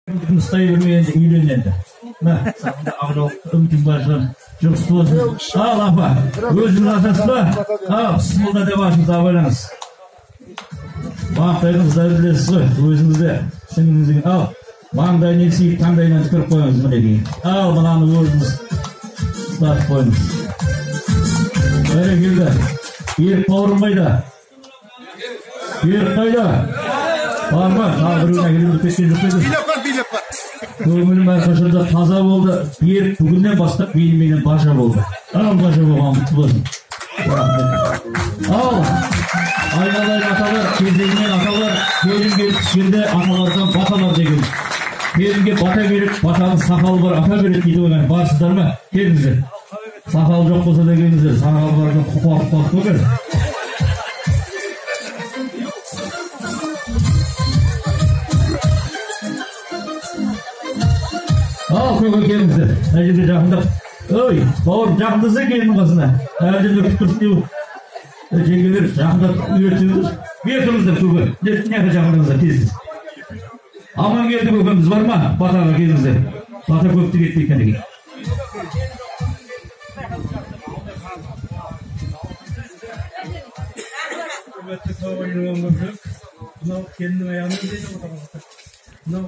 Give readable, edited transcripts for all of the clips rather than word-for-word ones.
Ұстай бермей енді үйлен енді. Мә, ақ жаулықты үмітің бар шығар. Жұғысты болсын. Ал апа, өзіңіз ашасыз ба? Ал, бісміллә деп ашыңыз, абайлаңыз. Маңдайдың қыздары білесіз ғой, өзіңіз де сіңліңіздің. Ал, маңдайынан сүйіп, таңдайынан түкіріп қойыңыз мінекей. Ал, мынаны өзіңіз ұстатып қойыңыз. Бәрекелді. Берік бауырым қайда? Берік қайда? Бар ма? Тағы біреуін әкеліп кеткен жоқ па еді? Билеп бар, билеп бар. Көңілім әрқашанда таза болды. Берік бүгіннен бастап меніменен бажа болды. Ал, бажа болған құтты болсын. Рахмет. Ал, айналайын аталар, кезегімен аталар, келін келіп түскенде аталардан баталар деген. Келінге бата керек, батаның сақалы бар, ата береді дейді ғой. Барсыздар ма? Келіңіздер. Сақалы жоқ болса да келіңіздер. Сақалы бардың құқы құқы ғой. Ал, көке келіңіздер. Мына жерге жақындап. Ой, бауырым, жақындаса келіннің қасына. Әбден үркіп тұрсын деп. Жеңгелер жақындап үйретсеңіздер. Бері тұрыңыздар, көке. Мына жақындаңыздар, тез. Амангелді көкеміз бар ма? Батаға келіңіздер. Бата көпті кетпей кәнекей. Құрметті тауайын өмірлік, мынау келіннің аяғынан дейді ғой. Мынау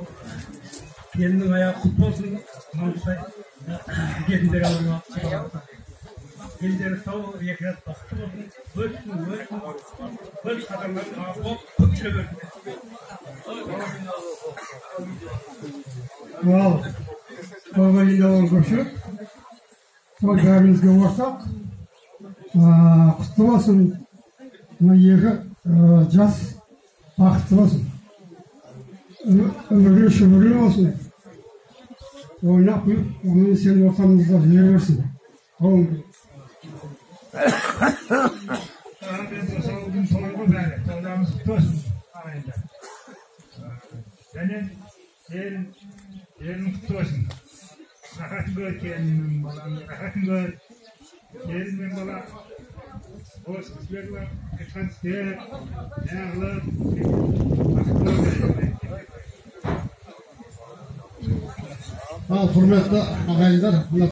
келіннің аяғы құт болсын, мынау жетімдер ауылына. Елдері сау, екі жас бақытты болсын, өссін, өссін, өз қатарларын болып, көп жүре берсін. Ал, тойға жиналған көпшілік, той бәрімізге ортақ, құтты болсын, мына екі жас бақытты болсын, өмірлі шүбірлі болсын, ойнап күліп, аман есен ортамызда жүре берсін. Тойларымыз құтты болсын, ағайындар. Және келін құтты болсын. Рахатын көр, келіннің баланың рахатын көр. Келін мен бала осы кісілерге айтқан істер, неғылып, бақытты болсын. Ал, құрметті ағайындар, мына